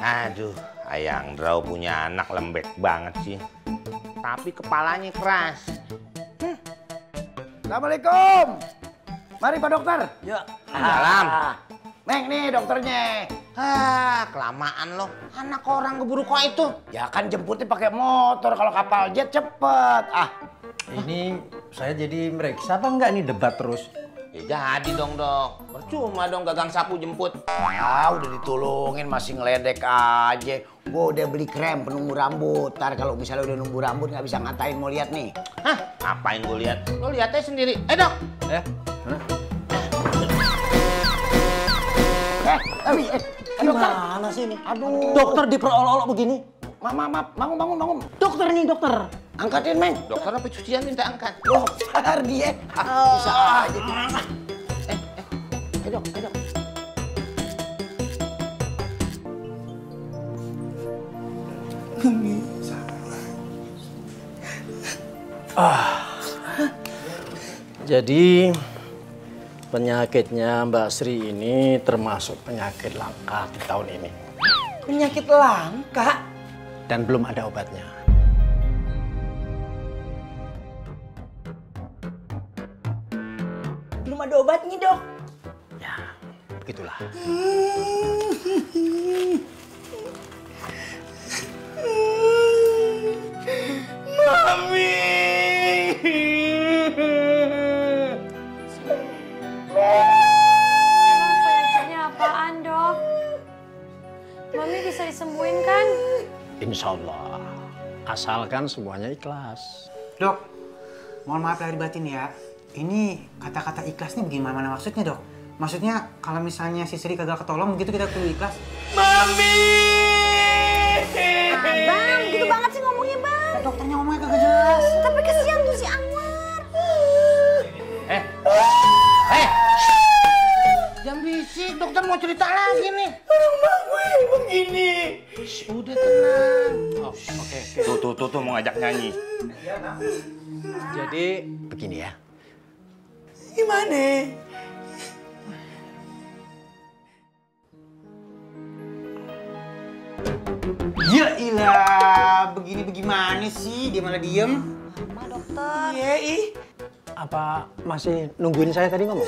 Aduh, Ayang Draw punya anak lembek banget sih. Tapi kepalanya keras. Assalamualaikum. Mari Pak Dokter. Ya. Salam. Neng nih dokternya. Kelamaan loh. Anak orang keburu kok itu. Ya kan jemputnya pakai motor, kalau kapal jet cepet. Ini saya jadi meriksa apa enggak nih debat terus? Ya jadi dong dok. Percuma dong gagang sapu jemput. Udah ditolongin masih ngeledek aja. Gua udah beli krem penumbuh rambut. Ntar kalau misalnya udah numbuh rambut nggak bisa ngatain mau lihat nih. Hah? Ngapain gue lihat? Lo lihatnya sendiri. Dok. Gimana sih ini? Aduh. Dokter diperolok-olok begini. Maaf, bangun. Dokter nih dokter. Angkatin, Meng. Dokter apa cucian minta angkat? Dokter dia. Bisa aja. Ayo, dok. Jadi penyakitnya Mbak Sri ini termasuk penyakit langka di tahun ini. Penyakit langka? Dan belum ada obatnya. Belum ada obatnya, Dok. Ya, begitulah. Mami. Emang penyakitnya apaan, Dok? Mami bisa disembuhin kan? Insya Allah. Asalkan semuanya ikhlas. Dok, mohon maaf lahir batin ya. Ini kata-kata ikhlas nih bagaimana maksudnya, Dok? Maksudnya kalau misalnya si Sri kagak ketolong begitu kita kudu ikhlas? Mami. Bang, gitu banget sih ngomongnya, Bang. Dokternya ngomongnya kagak jelas. Tapi kesian tuh si Anwar. Jangan berisik, dokter mau cerita lagi nih. Rumah gue begini. Udah tenang. Oke. Tuh mau ngajak nyanyi. Jadi begini ya. Gimana? Ya ilah, begini bagaimana sih? Dia malah diem. Lama, Dokter. Iya, ih. Apa masih nungguin saya tadi ngomong?